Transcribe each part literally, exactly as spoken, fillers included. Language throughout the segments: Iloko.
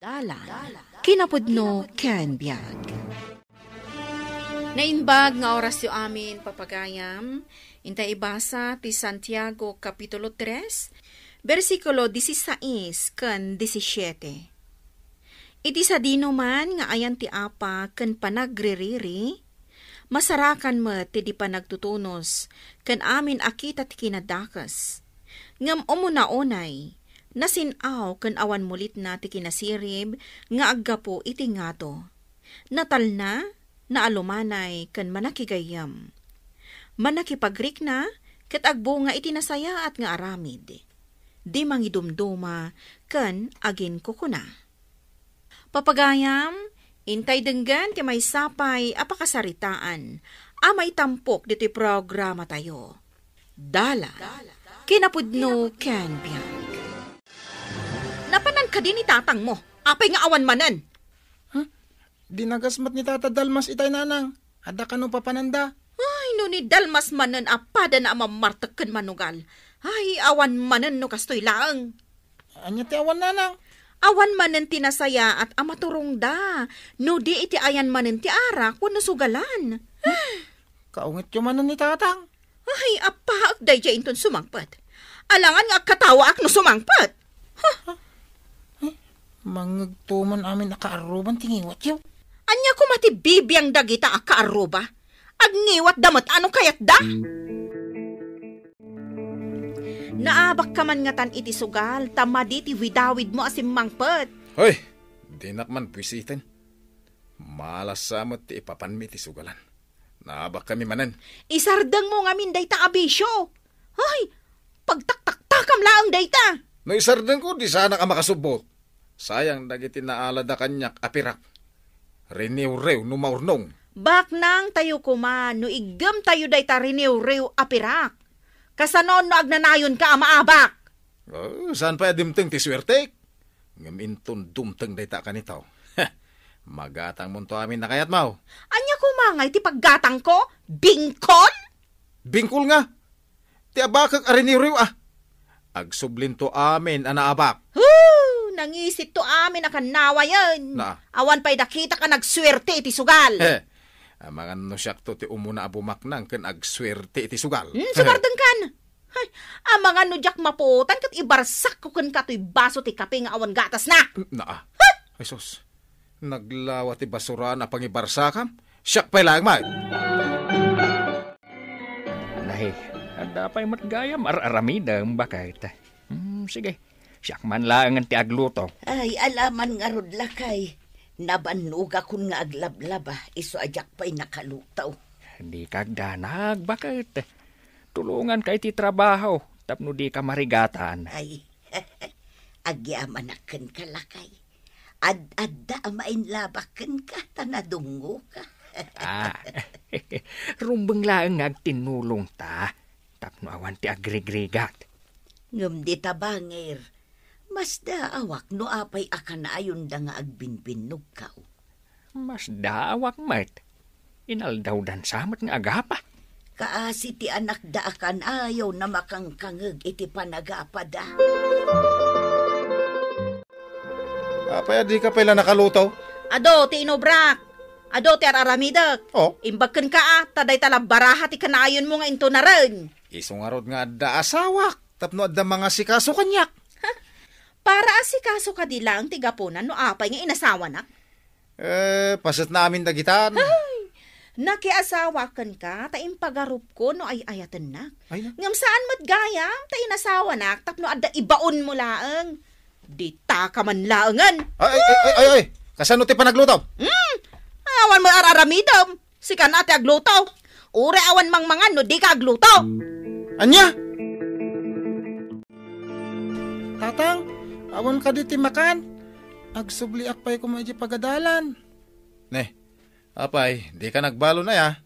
Dalan, kinapudno ken biag. Naimbag nga orasyo amin, papagayam. Intay ibasa ti Santiago, Kapitulo tres, bersikulo dieciséis ken diecisiete. Iti sadino man nga ayan ti apa ken panagririri, masarakan met ti di panagtutunos ken amin a kita ti kinadakes. Ngem umuna unay, nasin-aw ken awan mulitna ti kinasirib nga aggapu iti ngato. Natalna, naalumanay, ken manakigayyem. Manakipagrikna, ket agbunga iti nasayaat nga aramid. Di mangidumduma ken aginkukuna. Papagayam, intay denggen ti maysa pay a pakasaritaan a maitampok ditoy programatayo. Dalan, kinapudno ken biag. Napanan kadi ni tatangmo? Apay nga awan manen? Huh? Dinagas met ni Tata Dalmas itay, nanang. Adda kano papananda? Ay, no ni Dalmas manen a padana a mammartek ken manugal. Ay, awan manen no kastoy laeng. Ania ti awan, nanang? Awan manen ti nasayaat a maturongda, no di iti ayan manen ti arak wenno sugalan. Kaungetyo manen ni tatang. Ay, appaak daydiay inton sumangpet. Alangan nga agkatawaak no sumangpet. Huh? Eh, mangngegto man amin a kaarruban ti ngiwatyo. Ania koma ti bibiang dagita a kaarruba? Agngiwatda met a no kayatda? Naabakka man ngatan iti sugal, ta madi ti widawidmo a simmangpet. Hoy, dinak man buisiten. Malasa met ti ipapanmi iti sugalan. Naabakkami manen. Isardengmo ngamin dayta a bisio. Ay, pagtaktaktakam laeng dayta. No isardengko, di sanak a makasubbot. Sayang dagiti naalada kaniak a pirak. Riniwriw no maurnong. Baknang tayo koma no iggemtayo dayta riniwriw a pirak. Kasano no agnanayonka a maabak? Oh, saan pay a dimteng ti suertek? Ngem inton dumteng dayta a kanitaw, magatangmonto amin a kayatmo. Ania koma ngay ti paggatangko? Bingkol? Bingkol nga. Ti abakek a riniwriw a. Agsublinto amin a naabak. Hoo! Nangisitto amin a kannawayen. Na. Awan pay dakitak a nagsuerte iti sugal. He. Amangan no siakto ti umuna a bumaknang ken agsuerte iti sugal. Hmm, sumardengkan. Hay, amangan no diak mapuotan ket ibarsakko kenka toy baso ti kape nga awan gatasna. Na. Ay, sus. Naglawa ti basura a pangibarsakam. Siak pay laeng met. Nay, adda pay met gayam ar-aramidem, baket. Hmm, sige. Siak man laengen ti agluto. Ay, alaman ngarud, lakay. Nabannogakon nga aglablaba, isu a diak pay nakaluto. Dika agdanag, baket. Tulonganka iti trabaho tapno dika marigatan. Ay, agyamanak kenka, lakay. Ad-adda a mainlabak kenka ta nadungoka. Ah, rumbeng laeng nga agtinnulongta tapno awan ti agrigrigat. Ngem dita bangir, masdaawak no apay a kanayonda nga agbinbinnogkaw. Masdaawak met. Inaldawdan sa met nga agapa. Kaasi ti anakda a kanayon a makangkangeg iti panagapada. Apay a dika pay la nakaluto? Adu ti inubrak. Adu ti ar-aramidek. Oh. Imbag kenka, a, ta dayta la baraha ti kanayonmo nga intunaren. Isu ngarud nga adda asawak tapno adda mangasikaso kaniak. Ha? Para asikaso kadi laeng ti gapuna no apay nga inasawanak? Eh, paset na amin dagitan. Ay! Nakiasawa kenka ta impagarupko no ay-ayatennak. Ay, na. Ngem saan met gayam ta inasawanak tapno adda ibaonmo laeng. Ditaka man laengen. Ay, ay, ay, ay, ay, ay. Kasano ti panagluto? Hmm? Awan mo ar-aramidem. Sikan a ti agluto. Uray awan mangmangan no dika agluto. Ania? Tatang, awan kadi ti makan? Agsubliak pay koma idiay pagadalan. Ne, apay, dika nagbalon aya?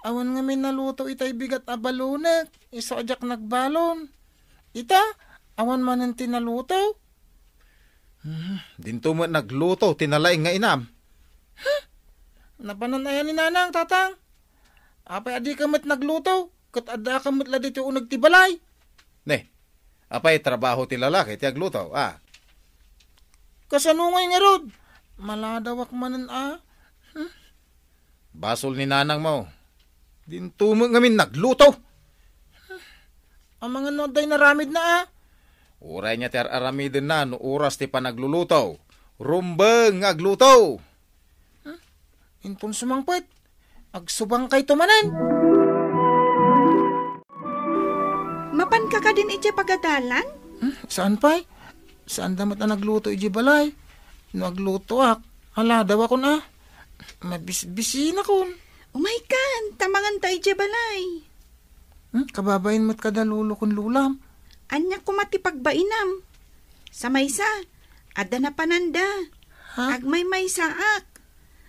Awan ngamin naluto itay bigat a balonek, isu a diak nagbalon. Ita, awan manen ti naluto. Hmm, dinto met nagluto ti nalaing nga inam. Huh? Napanan aya ni Nanang, Tatang? Apay a dika met nagluto, ket addaka met la ditoy uneg ti balay? Ne, apay trabaho ti lalaki ti agluto, a? Kasano ngay ngarud? Maladawak manen a. Hmm? Basol ni nanangmo. Dinto met ngamin nagluto. Amangan no adda inaramidna a. Uray nia ti ar-aramidenna no oras ti panagluluto. Rumbeng nga agluto. Hmm? Inton sumangpet, agsubangkayto manen. Mapanka kadin idiay pagadalan? Hmm, saan pay? Saanda met a nagluto idiay balay. No aglutoak, aladawakon a. Mabisbisinakon. Umaykan, ta manganta idiay balay. Hmm, kababain met kada lolo ken lolam. Ania koma ti pagbainam? Sa maysa, adda napananda. Ha? Agmaymaysaak.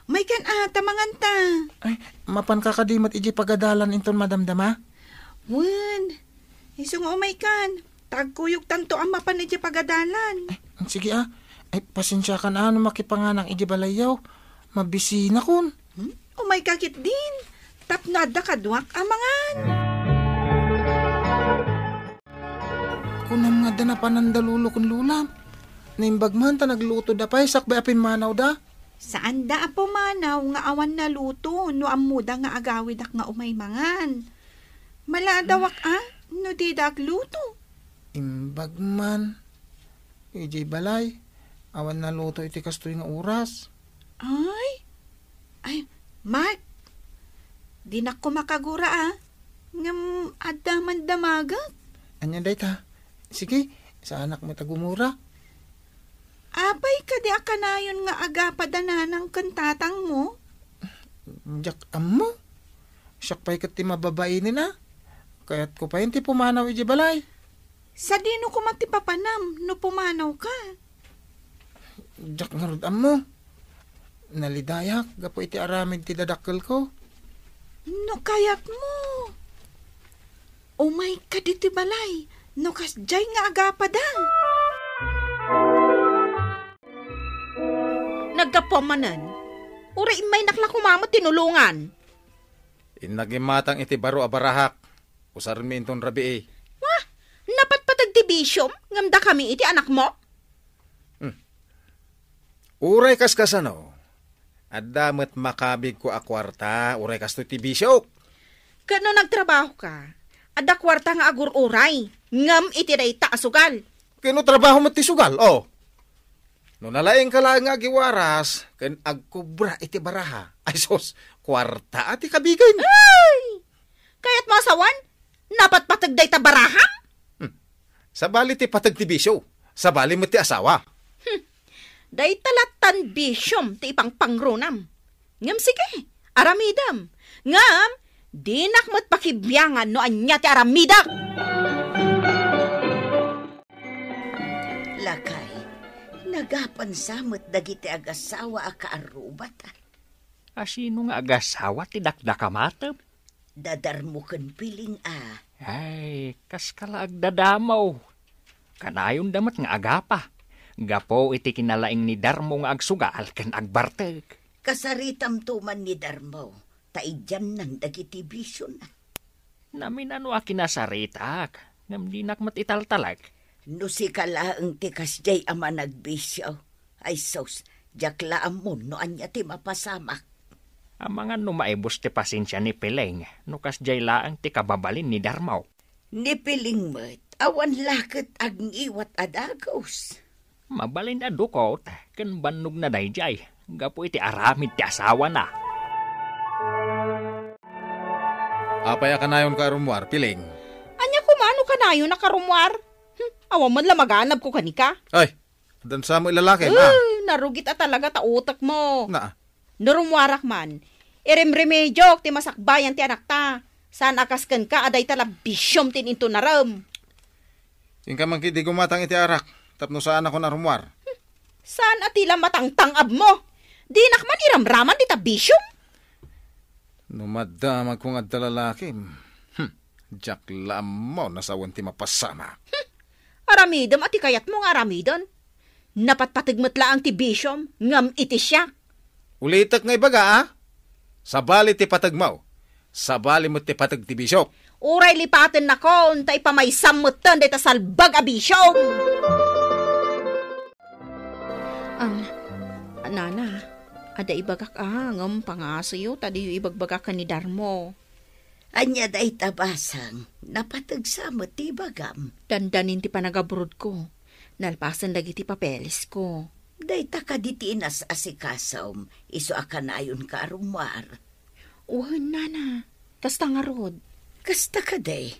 Umaykan a, ta manganta. Ay, mapanka kadi met idiay pagadalan inton madamdama? Wen, isu nga umaykan, ta agkuyogtanto a mapan idiay pagadalan. Ay, sige a. Ay, pasensiakan a no makipanganak idiay balayyo. Mabisinakon. Hmm? Umayka ketdin, tapno adda kaduak a mangan. Kunam nga adda napananda lolo ken lolam. Naimbag man ta naglutoda pay sakbay a pimmanawda. Saanda a pumanaw nga awan naluto no ammoda nga agawidak nga umay mangan. Maladawak a no dida agluto. Imbag man. Idiay balay, awan naluto iti kastoy nga oras. Ay? Ay, Mark, dinak koma kagura a. Ngem adda man damagek. Ania dayta? Sige, saanak met a gumura. Apay kadi a kanayon nga agapada nanang ken tatangmo? Diak ammo. Siak pay ket ti mababainen a. Kayatko pay ti pumanaw idiay balay. Sadino koma ti papanam no pumanawka? Diak ngarud ammo. Nalidayak gapu iti aramid ti dadakkelko. No kayatmo, umayka ditoy balay no kasdiay nga agapada. Naggapuam manen, uray immaynak la koma met tinulongan. Innak imatang iti baro a barahak. Usarmi inton rabii. Wah! Napatpateg ti bisiom ngem dakami iti anakmo? Hmm. Uray kaskasano, adda met makabigko a kuarta, uray kastoy ti bisiok. Ket no nagtrabahoka, adda kuarta nga agur-uray, ngem iti dayta a sugal. Ket no trabaho met ti sugal, o. No nalaingka laeng nga agiwaras ken agkubra iti baraha, ay sus, kuarta a ti kabigen. Ay! Kayatmo a sawen, napatpateg dayta baraham? Hmm. Sabali ti pateg ti bisio, sabali met ti asawa. Hmm. Dayta lattan bisiom ti ipangpangronam. Ngem sige, aramidem. Ngem, dinak met pakibiangan no ania ti aramidek. Lakay, nagapansa met dagiti agasawa a kaarrubata. A sino nga agasawa ti dakdakamatem? Dadarmo ken Piling a. Ay, kaskala agdadamo. Kanayonda met nga agapa. Gapu iti kinalaing ni Darmo nga agsugal ken agbartek. Kasaritamto man ni Darmo, ta idiannan dagiti bisiona. Naminano a kinasaritak, ngem dinak met italtalek. No sika laeng ti kasdiay a managbisio, ay sus, diak la ammo no ania ti mapasamak. Amangan no maibus ti pasensia ni Piling, no kasdiay laeng ti kababalin ni Darmo. Ni Piling met, awan la ket agngiwat a dagus. Mabalin a dukot ken bannogna daydiay gapu iti aramid ti asawana. Apay a kanayonka a rummuar, Piling? Ania koma no kanayonak a rummuar? Hmm, awan man la maganabko kanika. Ay, addan sa mo ilalakem, a? Eh, narugit a talaga ta utekmo. Na. No rummuarak man, iremremediok ti masakbayan ti anakta. Saan a kas kenka a dayta la bisiom ti intunarem. Inka man ketdi gumatang iti arak, tapno saanakon a rummuar. Saan a ti la matangtang-abmo? Dinak man iramraman dita bisiom. No madamagko nga adda lalakim, hmm, diak la ammo no sawen ti mapasamak. Hmm, aramidem a ti kayatmo nga aramiden. Napatpateg met laeng ti bisiom, ngem iti siak. Ulitek nga ibaga, a? Sabali ti pategmo. Sabali met ti pateg ti bisiok. Uray lipatennakon, ta ipamaysam metten dayta salbag a bisiom. Am, nana, adda ibagak a, ngem pangaasiyo ta diyo ibagbaga ken ni Darmo. Ania dayta basang? Napateg sa met ti ibagam. Dandanin ti panagabrodko. Nalpasen dagiti papelesko. Dayta kadi ti inas-asikasom, isu a kanayonka a rummuar. Wen, nana. Kasta ngarud. Kasta kadi.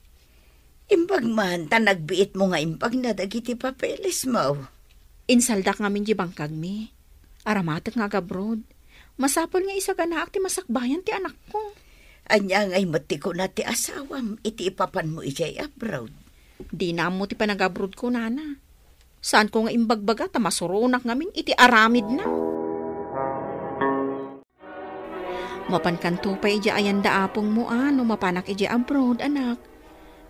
Imbag man ta nagbiitmo nga imbagna dagiti papelesmo. Insaldak ngamin di bangkagmi. Aramatek nga agabroad. Masapul nga isaganaak ti masakbayan ti anakko. Ania ngay met ti kuna ti asawam iti ipapanmo idiay abroad? Dina ammo ti panagabroadko, nana. Saanko nga imbagbaga ta masuronak ngamin iti aramidna. Mapankanto pay idiay ayanda apongmo a no mapanak idiay abroad, anak.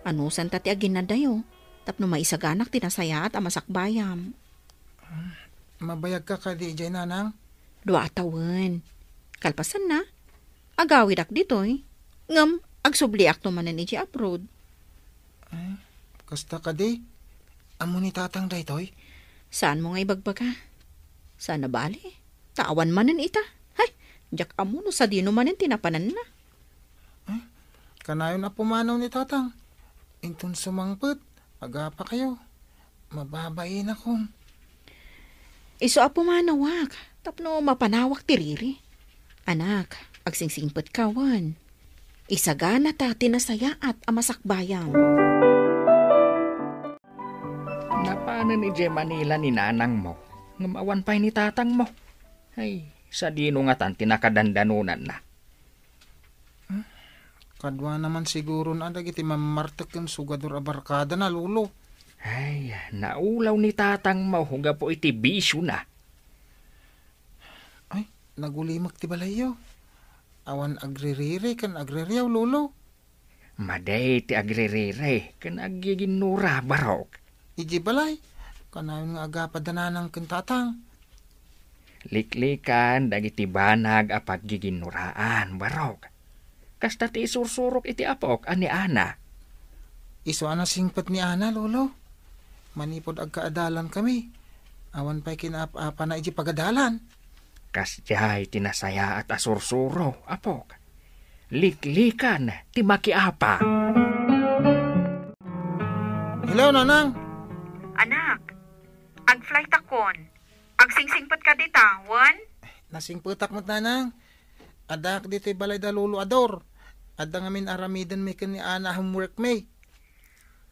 Anusanta ti aginadayo, tapno maisaganak ti nasayaat a masakbayam. Mabayagka kadi idiay, nanang? Dua a tawen. Kalpasanna, agawidak ditoy. Ngem, agsubliakto manen idiay abroad. Eh, kasta kadi? Ammo ni tatang daytoy? Saanmo nga ibagbaga? Saan a bale? Ta awan manen ita. Hay, diak ammo no sadino manen ti napananna. Eh, kanayon a pumanaw ni tatang. Inton sumangpet, agapakayo. Mababainakon. Isu a pumanawak, tapno mapanawak ti riri. Anak, agsingsingpetka wen. Isaganata ti nasayaat a masakbayam. Napanen idiay Manila ni nanangmo, ngem awan pay ni tatangmo. Ay, sadino ngatan ti nakadandanonanna? Hmm? Kaduana man siguron a dagiti mammartek ken sugador a barkadana, Lolo. Ay, naulaw ni tatangmo gapu iti bisiona. Ay, nagulimek ti balayyo. Awan agririri ken agririaw, Lolo. Madi ti agririri ken aggiginnura, Barok. Idiay balay, kanayon nga agapa da nanang ken tatang. Liklikan dagiti banag a paggiginnuraan, Barok. Kasta ti isursurok iti apok a ni Ana. Isu a nasingpet ni Ana, Lolo. Manipud agkaadalankami, awan pay kinaap-apana idiay pagadalan. Kasdiay ti nasayaat a sursuro, apok. Liklikan ti makiapa. Hello, Nanang. Anak, ag-flight akon. Agsingsingpet ka dita, wen? Nasingpetak met, Nanang. Addaak ditoy balay da Lolo a Dor. Adda ngamin aramidenmi ken ni Ana a homeworkmi.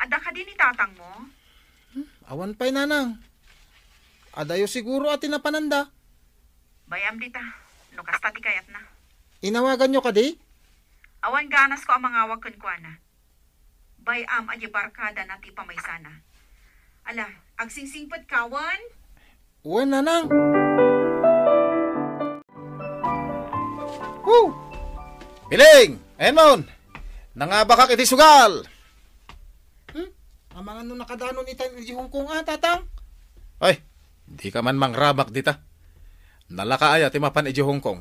Adda kadi ni tatangmo? Hmm, awan pay, Nanang. Adayo siguro a ti napananda. Bay-am dita, no kasta ti kayatna. Inawaganyo kadi? Awan ganasko a mangawag kenkuana. Bay-am a di barkadana ti pamaysana. Ala, agsingsingpet ka, wen? Wen, Nanang. Woo! Piling! Ayan mon! Nangabakak iti sugal! Hmm? Amangan no nakadanon ita idiay Hong Kong, a, Tatang? Ay, dika man mangramak dita. Nalaka aya ti mapan idiay Hong Kong?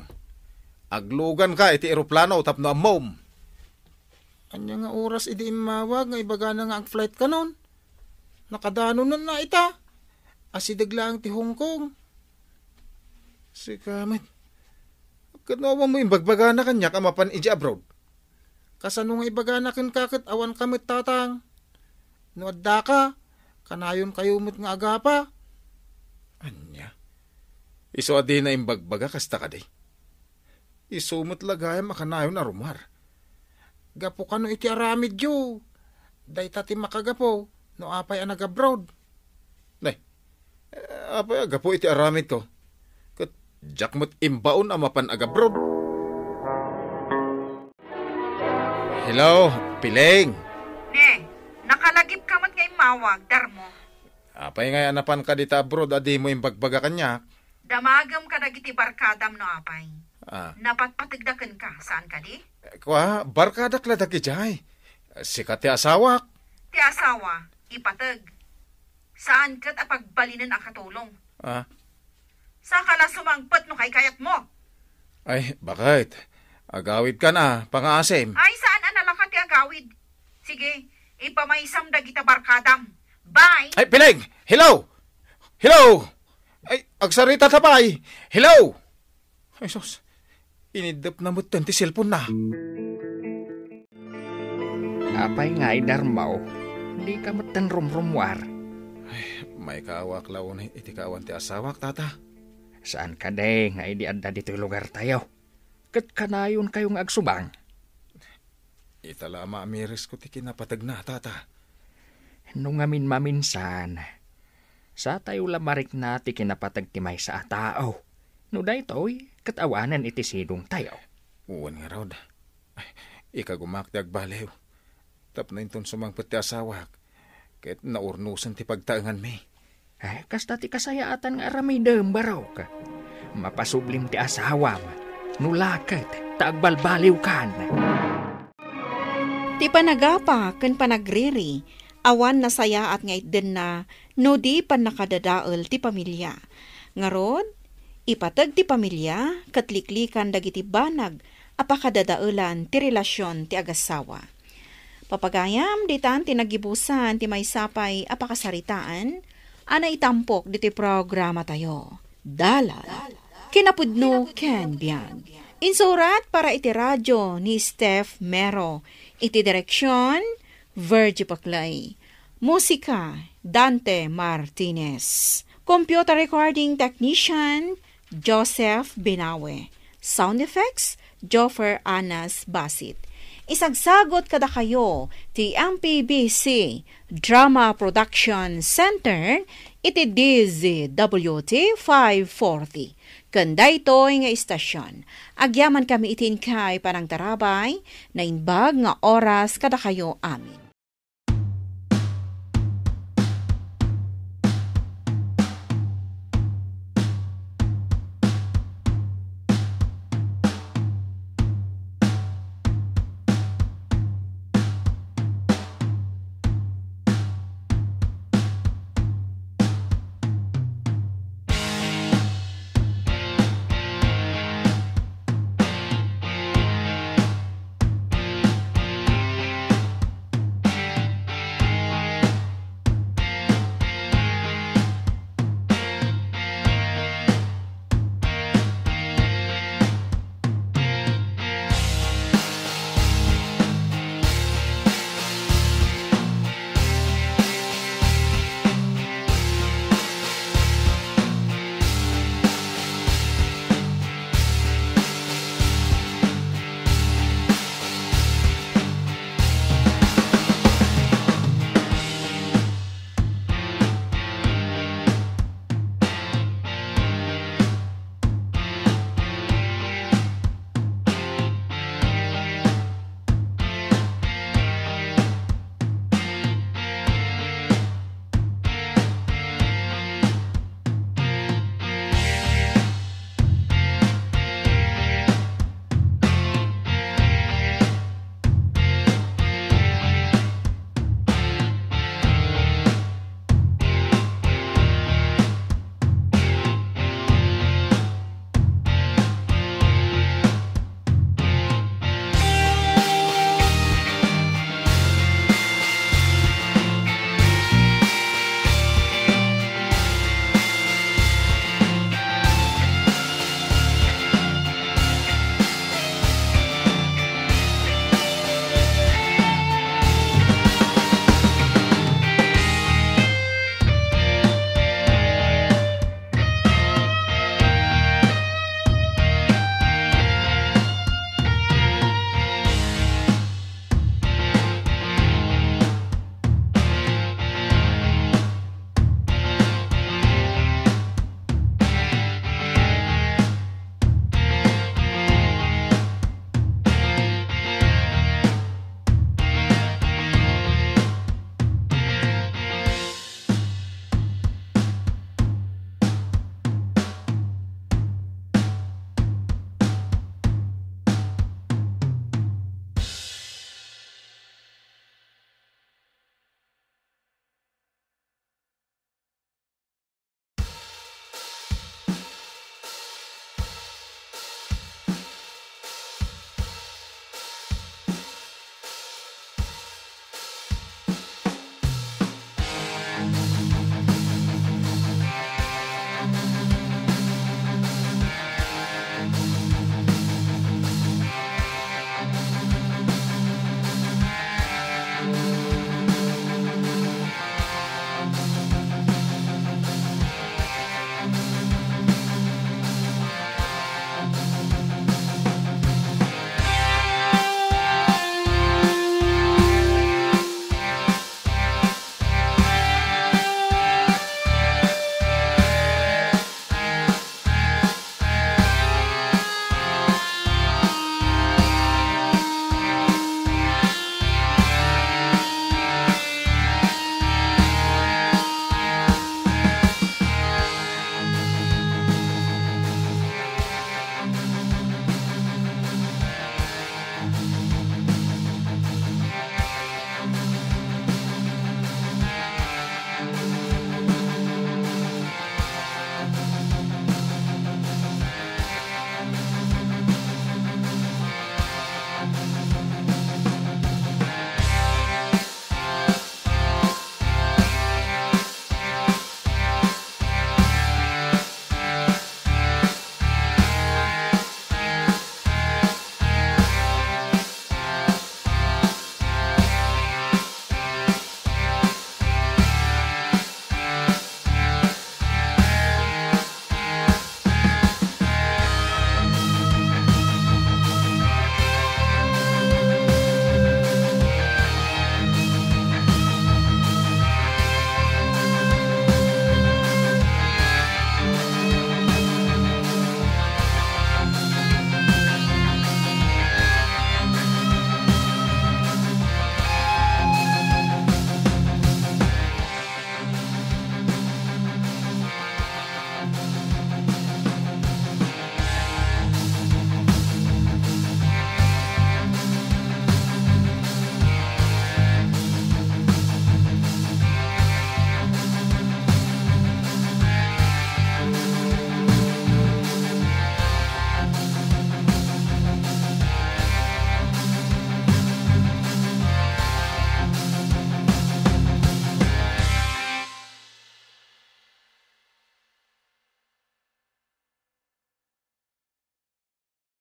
Agluganka iti eroplano tapno ammom. Ania nga oras idi immawag nga ibagana nga ag-flight kanon? Nakadanonnana ita. Asideg laeng ti Hong Kong. Sika met. Ket no awan mo imbagbagana kaniak a mapan idiay abroad? Kasano nga ibagana kenka ket awanka met, Tatang? No addaka, kanayonkayo met nga agapa. Ania? Isu a dina imbagbaga kasta kadi? Isu met la gayam a kanayon a rummuar. Gapu kano iti aramidyo, dayta ti makagapu no apay a nagabroad. Nay, eh, apay a gapu iti aramidko? Ket diak met imbaon a mapan agabroad. Hello, Piling. Ne, nakalagip ka met nga immawag, Darmo. Apay ngay a napanka dita abroad a dimo imbagbaga kaniak? Damagem kadagiti barkadam no apay. Ah. Napatpategda kenka, saan kadi? Kua, barkadak la dagidiay. Sika ti asawak. Ti asawa, ipateg. Saan ket a pagbalinen a katulong. Ah. Saka la sumangpet no kaykayatmo. Ay, bakit? Agawid ka na, pangaasim. Ay, saan a nalaka ti agawid? Sige, ipamaysam dagita barkadam. Bye! Ay, Piling! Hello! Hello! Ay, agsarita ta pay. Hello! Ay, sus. Iniddep na metten ti cellphone na. Apay nga idarmaw? Di ka metten rumrummuar. Ay, maikaawak la unay iti kaawan ti asawak, tata. Saan kadi nga idi adda ditoy lugar tayo? Ket kanayon kayo nga agsubang. Ita la a maamiris ko ti kinapategna, tata. No ngamin maminsan, satayo la marikna ti kinapateg ti maysa a tao. No daytoy, ket awanen iti sidong tayo. Wen ngarud. Ikagumak ti agbaliw. Tapno inton sumangpet ti asawak, ket naurnosen ti pagtaenganmi. Eh, kasta ti kasayaatan nga aramidem, Barok. Mapasublim ti asawam, no la ket ta agbalbaliwkan. Ti panagapa ken panagriri, awan nasayaat nga itdenna no di pannakadadael ti pamilia. Ngarud, ipateg ti pamilia ket liklikan dagiti banag a pakadadaelan ti relasion ti agassawa. Papagayam, ditan ti naggibusan ti maysa pay a pakasaritaan a naitampok ditoy programatayo. Dalan, kinapudno ken biag. Insurat para iti radio ni Steph Mero. Iti direksion, Virgie Paclay. Musika, Dante Martinez. Computer recording technician, Joseph Binawe. Sound effects, Joffer Anas Basit. Isagsagot kadakayo ti M P B C Drama Production Center iti D Z W T five forty. Ken daytoy nga istasyon, agyaman kami iti inkay panangtarabay, naimbag nga oras kadakayo amin.